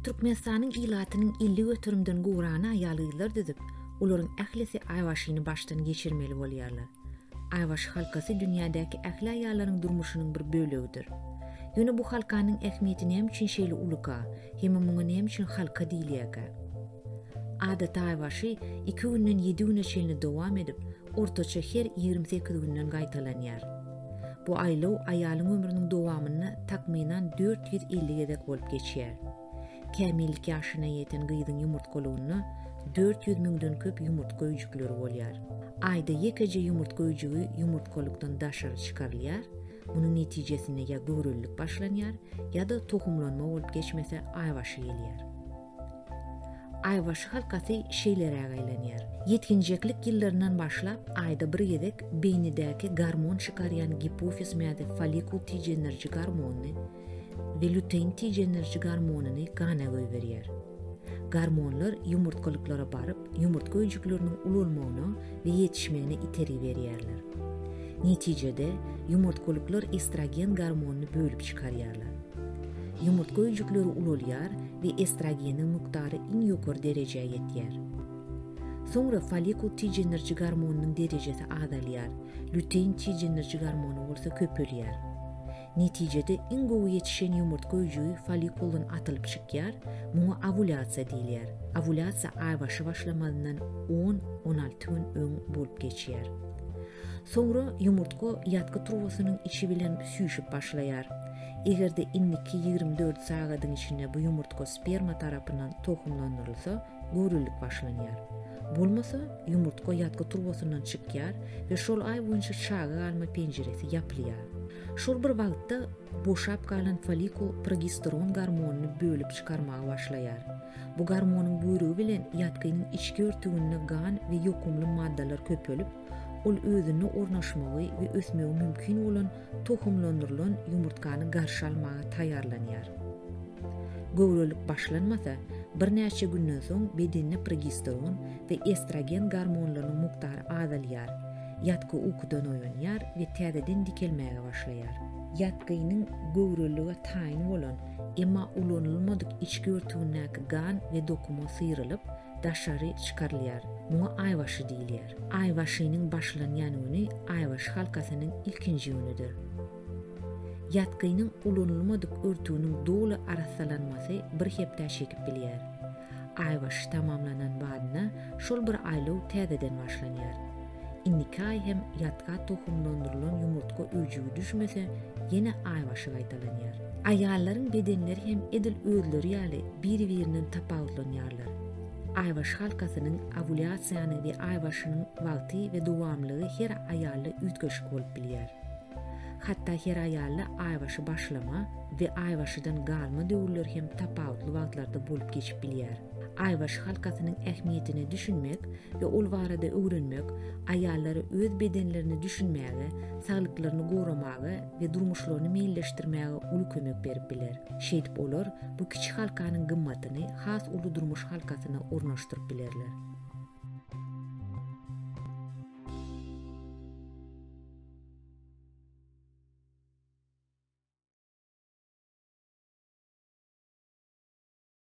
Türkmenistanyň ilatynyň 50 göterimden gowragyny aýal-gyzlar düzüp, olaryň ählisi aýbaşyny başdan geçirmeli bolýarlar. Aýbaşy halkasy dünýädäki ähli aýallaryň durmuşynyň bir bölegidir. Ýöne bu halkanyň ähmiýeti näme üçin şeýle uluka, hemem muňa näme üçin halka diýilýärkä? Adaty aýbaşy iki günden ýedi güne çenli dowam edip, ortaça her 28 günden gaýtalanýar. Bu aýlaw aýalyň ömrüniň dowamynda takmynan 450 gezek bolup geçýär. Kämillik ýaşyna ýeten gyzyň ýumurtgalygynda 400 müňden köp ýumurtga öýjükleri bolýar. Aýda ýekeje ýumurtga öýjügi ýumurtgalykdan daşary çykarylýar, munuň netijesinde ýa göwrelilik başlanýar, ýa-da tohumlanma bolup geçmese aýbaşy gelýär. Aýbaşy halkasy şeýleräk aýlanýar. Ýetginjeklik ýyllaryndan başlap aýda bir gezek beýnidäki gormon çykarýan gipofiz mäzi follikul tijendiriji gormonyny we lutein tijendiriji gormonyny gana goýberýär. Gormonlar ýumurtgalyklara baryp, ýumurtga öýjükleriniň ulalmagyna we ýetişmegine itergi berýärler. Netijede, ýumurtgalyklar estrogen gormonyny bölüp çykarýarlar. Ýumurtga öýjükleri ulalýar we estrogeniň mukdary iň ýokary derejä ýetýär. Soňra follikul tijendiriji gormonynyň derejesi azalýar, lýutein tijendiriji gormony bolsa köpelýär. Netijede iň gowy ýetişen ýumurtga öýjügi follikuldan atylyp çykýar, muňa owulýasiýa diýilýär. Owulýasiýa aýbaşy başlamazyndan on, 16 gün öň bolup geçýär. Soňra ýumurtga ýatgy turbasynyň içi bilen süýşüp başlaýar. Eger-de indiki 24 sagadyň içinde bu ýumurtga sperma tarapyndan tohumlandyrylsa, göwrelilik başlanýar. Bolmasa, ýumurtga ýatgy turbasyndan çykýar we şol aý boýunça çaga galma penjiresi ýapylýar. Şol bir wagtda boşap galan follikul progesteron gormonyny bölüp çykarmaga başlaýar. Bu gormonyň buýrugy bilen ýatgynyň içki örtüginde gan we ýokumly maddalar köpelip, ol özünde ornaşmagy we ösmegi mümkin bolan tohumlandyrylan ýumurtgany garşy almaga taýýarlanýar. Göwrelilik başlanmasa, birnäçe günden soň bedende progesteron we estrogen gormonlarynyň mukdary azalýar, ýatgy ukudan oýanýar we täzeden dikelmäge başlaýar. Ýatgynyň göwrelilige taýyn bolan, emma ulanylmadyk içki örtügindäki gan we dokuma syrylyp, daşary çykarylýar. Muňa aýbaşy diýilýär. Aýbaşynyň başlanýan güni aýbaşy halkasynyň ilkinji günüdir. Ýatgynyň ulanylmadyk örtüginiň doly arassalanmasy bir hepdä çekip bilýär. Aýbaşy tamamlanan badyna şol bir aýlaw täzeden başlanýar. Indiki aý hem ýatga tohumlandyrylan ýumurtga öýjügi düşmese, ýene aýbaşy gaýtalanýar. Aýallaryň bedenleri hem edil özleri ýaly biri-birinden tapawutlanýarlar. Aýbaşy halkasynyň, owulýasiýanyň we aýbaşynyň wagty we dowamlylygy her aýalda üýtgeşik bolup bilýär. Hatda her aýalda aýbaşy başlama we aýbaşydan galma döwürleri hem tapawutly wagtlarda bolup geçip bilýär. Aýbaşy halkasynyň ähmiýetine düşünmek we ol barada öwrenmek aýallara öz bedenlerine düşünmäge, saglyklaryny goramaga we durmuşlaryny meýilleşdirmäge uly kömek berip biler. Şeýdip olar bu kiçi halkanyň gymmatyny has uly durmuş halkasyna ornaşdyryp bilerler.